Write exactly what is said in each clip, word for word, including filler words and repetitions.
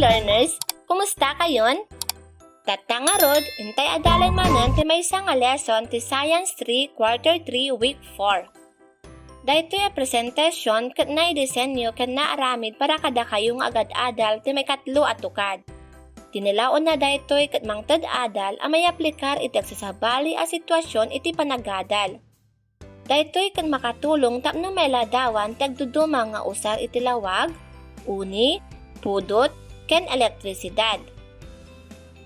Learners, kumusta kayon? Tatta ngarud, intay adalan manen ti maysa nga lesson ti Science three, Quarter three, Week four. Daytoy a presentasion ket naidisenyo ken naaramid para kadakayo nga agad-adal ti maikatlo a tukad. Tinilaonna daytoy ket mangted adal a mayaplikar iti agsasabali a situasion iti panagadal. Daytoy ket makatulong tapno mailadawan ti agduduma nga usar iti lawag, uni, pudot, ken elektrisidad.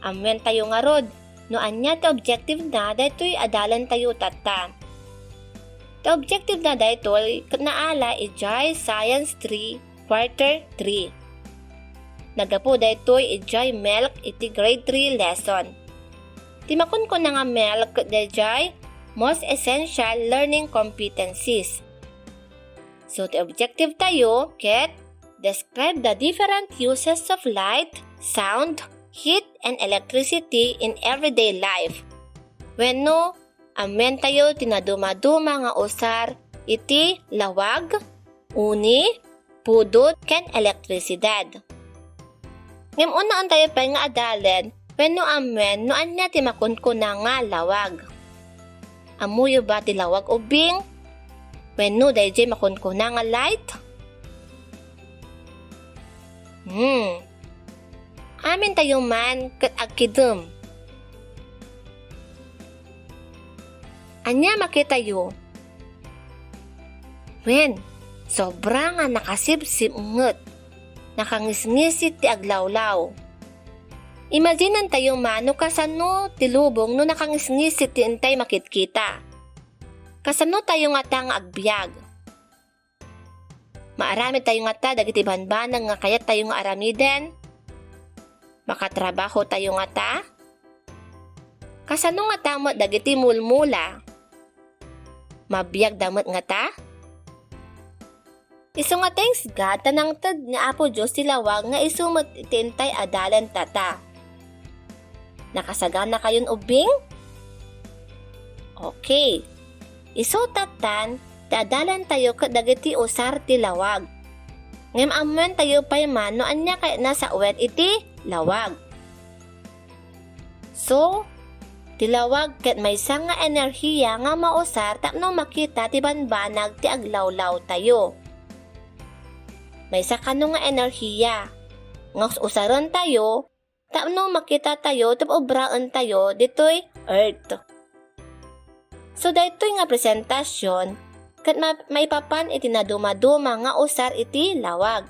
Ammoentayo ngarud no ania ti objective na daytoy adalentayo tatta. Ti objective na daytoy ket naala idiay Science three, Quarter three. Naggapu daytoy idiay MELC iti Grade three lesson. Ti makunkuna nga MELC ket daydiay most essential learning competencies. So, ti objective tayo ket describe the different uses of light, sound, heat, and electricity in everyday life. Wenno, ammoentayo ti nadumaduma nga usar iti lawag, uni, pudot, ken elektrisidad. Ngem unnaentayo pay nga adalen wenno ammoen no ania ti makunkuna nga lawag. Ammoyo ba ti lawag ubbing? Wenno daydiay makunkuna nga light? Hmm. Amintayo man ket agkidem. Ania makitayo? Wen, sobra nga nakasipsipnget. Nakangisngisit ti aglawlaw. Imaginentayo man no kasano ti lubong no nakangisngisit ti intay makitkita. Kasano tayo ngata nga agbiag? Maaramid tayo ngata dagiti banbanag nga kayat tayo nga aramiden? Makatrabaho tayo ngata? Kasano ngata met dagiti mulmula? Mabiagda met ngata? Isu nga thanks God ta nangted ni Apo Dios ti lawag nga isu met ti intay adalen tatta. Nakasagana kayon ubbing? Okay. Isu tattan, ti adalen tayo ket dagiti usar ti lawag. Ngem ammoen tayo pay man no ania kayatna sawen iti lawag. So, ti lawag ket maysa nga enerhiya nga mausar tapno makita ti banbanag ti aglawlaw tayo. Maysa kano nga enerhiya nga us-usaren tayo tapno makita tayo ti obraen tayo ditoy earth. So, daytoy nga presentasion ket ma-, maipapan iti nadumaduma nga usar iti lawag.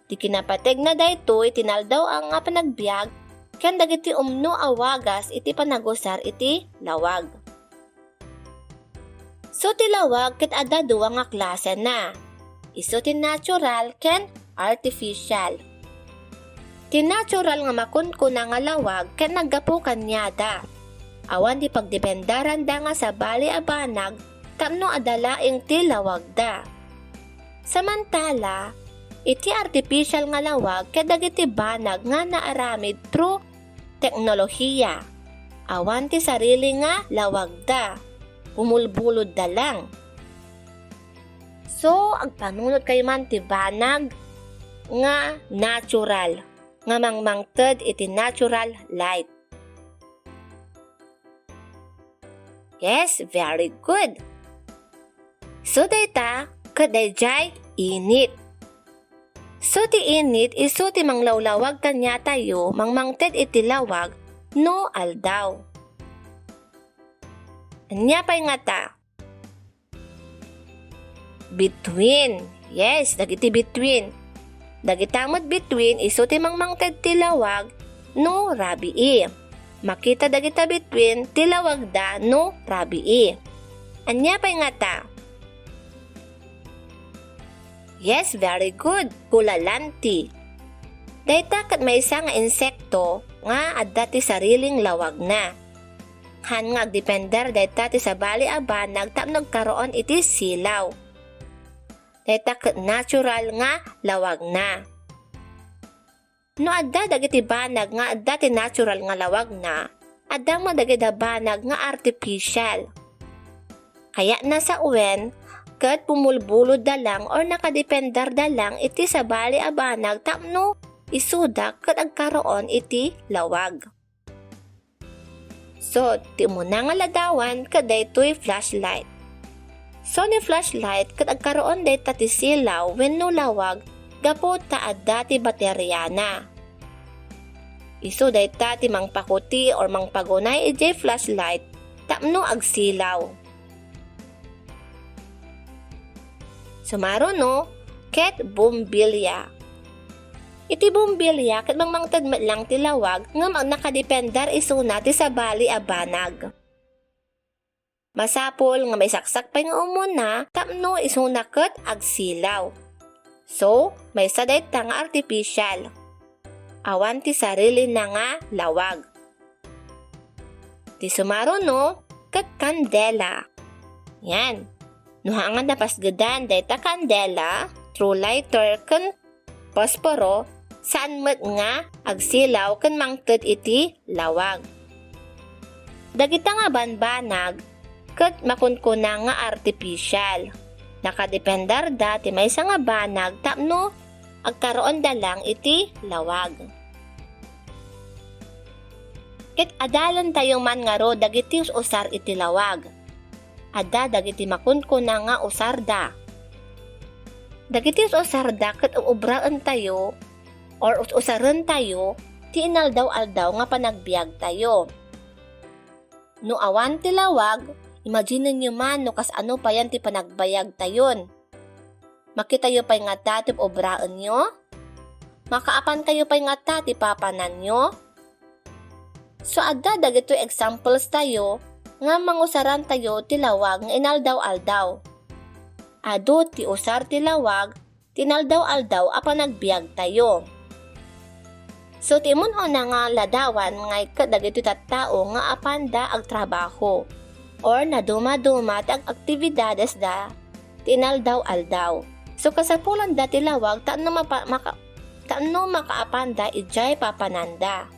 Ti kinapateg na daytoy ti naldaw a nga panagbiag ken dagiti umno a wagas iti panagusar iti lawag. So, ti lawag ket adda dua nga klasena. Isu ti natural ken artificial. Ti natural nga makunkuna nga lawag ket naggapu kaniada. Awan ti pagdependaranda nga sabali a banag tapno adda laeng ti lawagda. Samantala, iti artificial nga lawag ket dagiti banag nga naaramid through teknolohiya. Awan ti sarili nga lawagda. Pumulbulodda lang. So, agpanunotkayo man ti banag nga natural, nga mangmangted iti natural light. Yes, very good. So, dayta, ket daydiay init. So, ti init, isu ti manglawlawag kaniatayo, mangmangted iti lawag, no aldaw. Ania pay ngata? Bituin. Yes, dagiti bituin. Dagita met bituin isu ti mangmangted ti lawag no rabii. Makita dagita bituin ti lawagda no rabii. Ania pay ngata? Yes, very good. Kulalanti. Dayta ket maysa nga insekto nga adda ti sariling lawagna. Haan nga agdepender dayta ti sabali a banag tapno agkaroon iti silaw. Dayta ket natural nga lawagna. No adda dagiti banag nga adda ti natural nga lawagna, adda met dagiti banag nga artificial. Kayatna sawen, ket pumulbulodda lang or nakadependerda lang iti sabali a banag tapno isuda ket agkaroon iti lawag. So, ti umuna nga ladawan ket daytoy flashlight. So, ni flashlight ket agkaroon dayta ti silaw wenno lawag gapu ta adda ti bateriana. Isu dayta ti mangpakuti or mangpagunay idiay flashlight tapno agsilaw. Sumaruno, ket bombilya. Iti bombilya ket mangmangted met lang ti lawag ngem ag-, nakadepender isuna ti sabali a banag. Masapul nga maisaksak pay nga umuna tapno isuna ket agsilaw. So, maysa dayta nga artificial. Awan ti sarilina nga lawag. Ti sumaruno, ket kandela. Yan. No haan nga napasgedan dayta kandela, true lighter, ken posporo, saan met nga agsilaw ken mangted iti lawag. Dagita nga banbanag ket makunkuna nga artificial. Nakadependerda ti maysa nga banag tapno agkaroonda lang iti lawag. Ket adalentayo man ngarud dagiti us-usar iti lawag. Adda dagiti makunkuna nga usarda. Dagiti us-usarda ket ubraentayo or us-usarentayo ti inaldaw-aldaw nga panagbiagtayo. No awan ti lawag, imaginenyo man no kasano payen ti panagbayagtayon. Makitayo pay ngata ti ubraenyo? Makaapantayo pay ngata ti papananyo? So, adda dagitoy examples tayo nga mangusarantayo ti lawag nga inaldaw-aldaw. Adu ti usar ti lawag ti inaldaw-aldaw a panagbiagtayo. So, ti umuna nga ladawan nga ikkat dagitoy tattao nga apanda agtrabaho or naduma-duma ti ag-, aktibidadesda ti inaldaw-aldaw. So, kasapulanda ti lawag tapno mapa-, maka-, tapno makaapanda idiay papananda.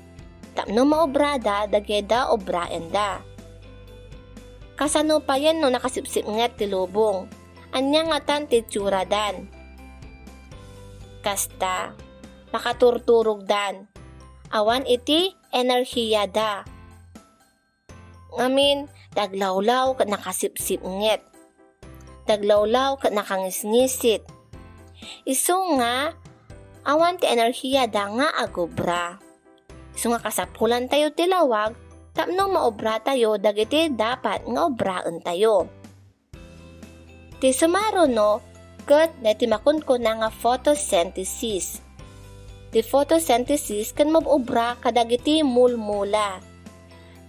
Tapno maobrada dagiti obraenda. Kasano payen no nakasipsipnget ti lubong? Ania ngatan ti itsuradan? Kasta, makaturturogdan. Awan iti enerhiyada. Ngamin, daglawlaw ket nakasipsipnget. Daglawlaw ket nakangisngisit. Isu nga, awan ti enerhiyada nga agobra. Isu nga kasapulantayo ti lawag tapno maobratayo dagiti dapat nga obraentayo. Ti sumaruno ket daytoy makunkuna nga photosynthesis. Ti photosynthesis ket mab-obra kadagiti mulmula.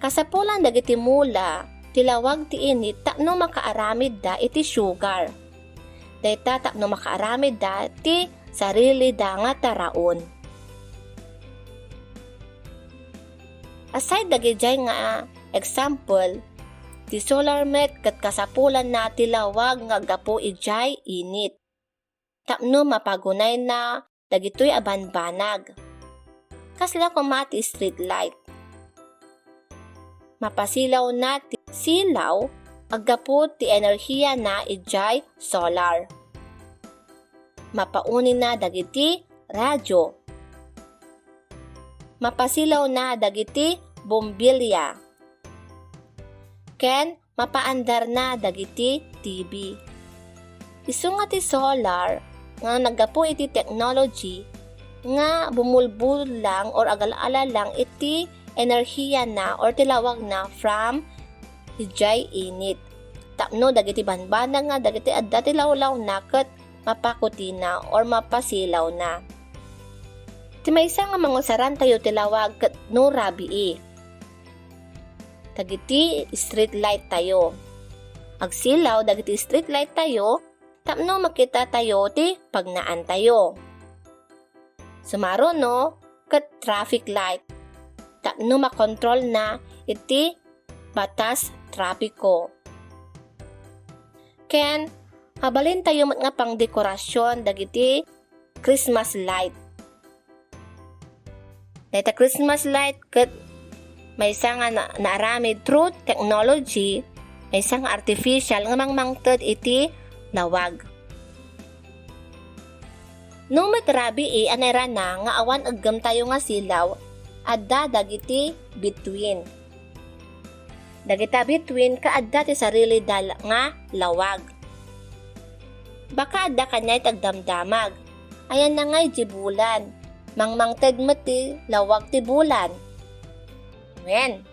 Kasapulan dagiti mula ti lawag ti init tapno makaaramidda iti sugar. Dayta tapno makaaramidda ti sarilida nga taraon. Aside dagidiay nga example, ti solar met ket kasapulanna ti lawag nga aggapu idiay init tapno mapagunayna dagitoy a banbanag. Kasla koma ti street light. Mapasilawna ti silaw aggapu ti enerhiyana idiay solar. Mapaunina dagiti radyo. Mapasilawna dagiti bombilya. Ken mapaandarna dagiti T V. Isu nga ti solar nga naggapu iti technology nga bumulbul lang or agal-ala lang iti enerhiyana or ti lawagna from idiay init. Tapno dagiti banbanag nga dagiti adda ti lawlawna ket mapakutina or mapasilawna. Ti maysa nga mangusarantayo ti lawag ket no rabii. Dagiti street light tayo. Agsilaw dagiti street light tayo tapno makita tayo ti pagnaan tayo. Sumaruno ket traffic light tapno makontrolna iti batas trapiko. Ken, mabalintayo met nga pangdekorasyon dagiti Christmas light. Dayta Christmas light ket maysa nga na-, naaramid through technology, maysa nga artificial nga mangmangted iti lawag. No met rabii a nairana nga awan eggem tayo nga silaw, adda dagiti bituin. Dagita bituin ket adda ti sarili da nga lawag. Baka adda kaniay ti agdamdamag. Ayanna ngay ti bulan? Mangmangted met ti lawag ti bulan. Wen,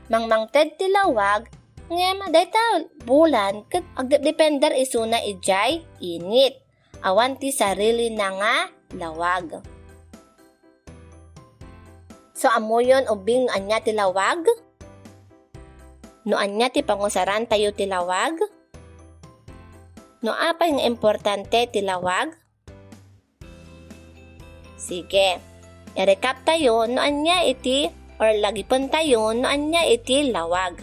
mangmangted ti lawag, ngem dayta bulan ket agdepdepender isuna idiay init. Awan ti sarilina nga lawag. So, ammoyon ubbing no ania ti lawag? No ania ti pangusaran tayo ti lawag? No apay nga importante ti lawag? Sige, i-recap tayo no ania iti or lagipen tayo no ania iti lawag.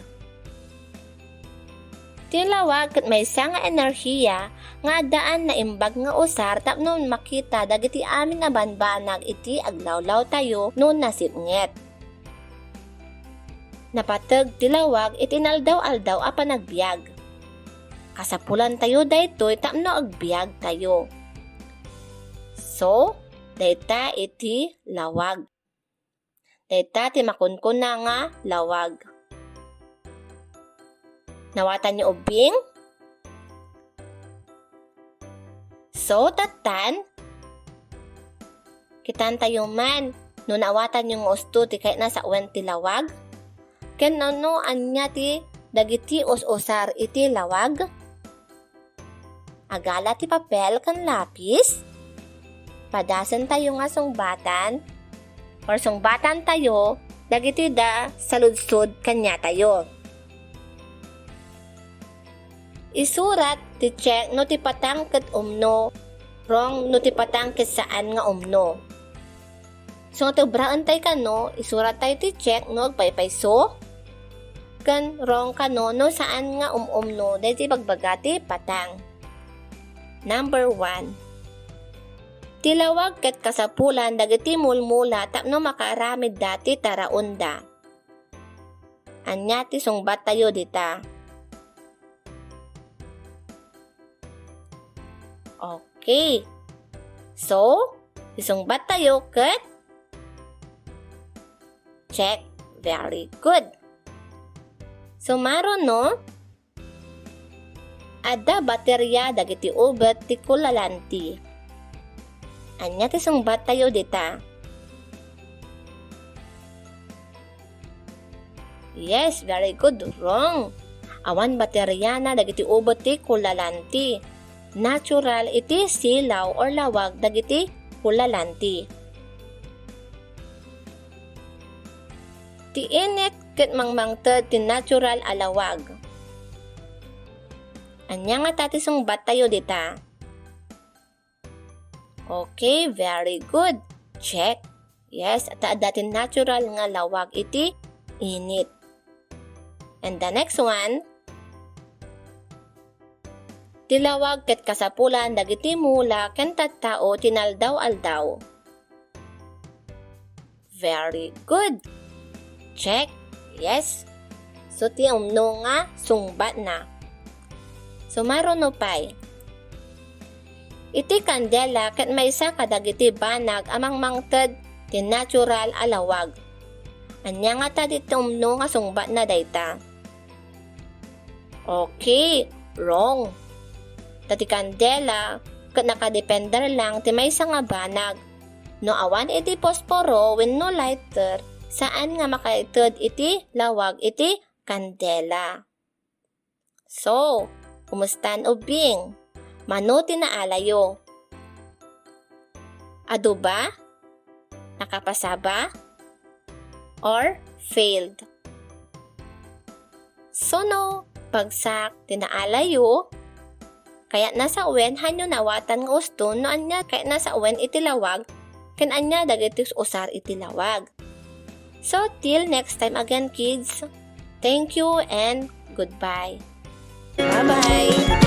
Ti lawag ket maysa nga enerhiya nga addaan naimbag nga usar tapno makita dagiti amin a banbanag iti aglawlaw tayo no nasipnget. Napateg ti lawag iti inaldaw-aldaw a panagbiag. Kasapulan tayo daytoy tapno agbiag tayo. So, dayta iti lawag. Dayta ti makunkuna nga lawag. Nawatanyo ubbing? So, tattan, kitantayo man no naawatanyo nga usto ti kayatna sawen ti lawag? Ken no ania ti dagiti us-usar iti lawag? Agala ti papel ken lapis. Padasentayo nga sungbatan or sungbatantayo dagiti da saludsod kaniatayo. Isurat ti check no ti patang ket umno, wrong no ti patang ket saan nga umno. So, nga tebraentay kano, isurat tayo ti check no agpaypayso, ken wrong kano no saan nga um-umno daytoy ibagbaga ti patang. Number one. Ti lawag ket kasapulan dagiti mulmula tapno makaaramidda ti taraonda. Ania ti sungbattayo dita? Okay. So, isungbattayo ket check. Very good. Sumaruno, adda bateria dagiti ubet ti kulalanti. Ania ti sungbattayo dita? Yes, very good. Wrong. Awan bateriana dagiti ubet ti kulalanti. Natural iti silaw or lawag dagiti kulalanti. Ti init ket mangmangted ti natural a lawag. Ania ngata ti sungbattayo dita? Okay, very good. Check. Yes, ta adda ti natural nga lawag iti init. And the next one, ti lawag ket kasapulan dagiti mula ken tattao ti inaldaw-aldaw. Very good. Check. Yes. So, ti umno nga sungbatna. Sumaruno pay. Iti kandela ket maysa kadagiti banag a mangmangted ti natural a lawag. Ania ngata ti umno nga sungbatna dayta? Okay, wrong. Ta ti kandela ket nakadepender lang ti maysa nga banag. No awan iti posporo wenno lighter, saan nga makaited iti lawag iti kandela. So, kumustan ubbing? Mano ti naalayo? Adu ba? Nakapasa ba? Or failed? So no, bagsak ti naalayo, kayatna sawen, hanyo naawatan nga uston no ania kayatna sawen iti lawag ken ania dagiti usar iti lawag. So, till next time again, kids. Thank you and goodbye. Bye-bye!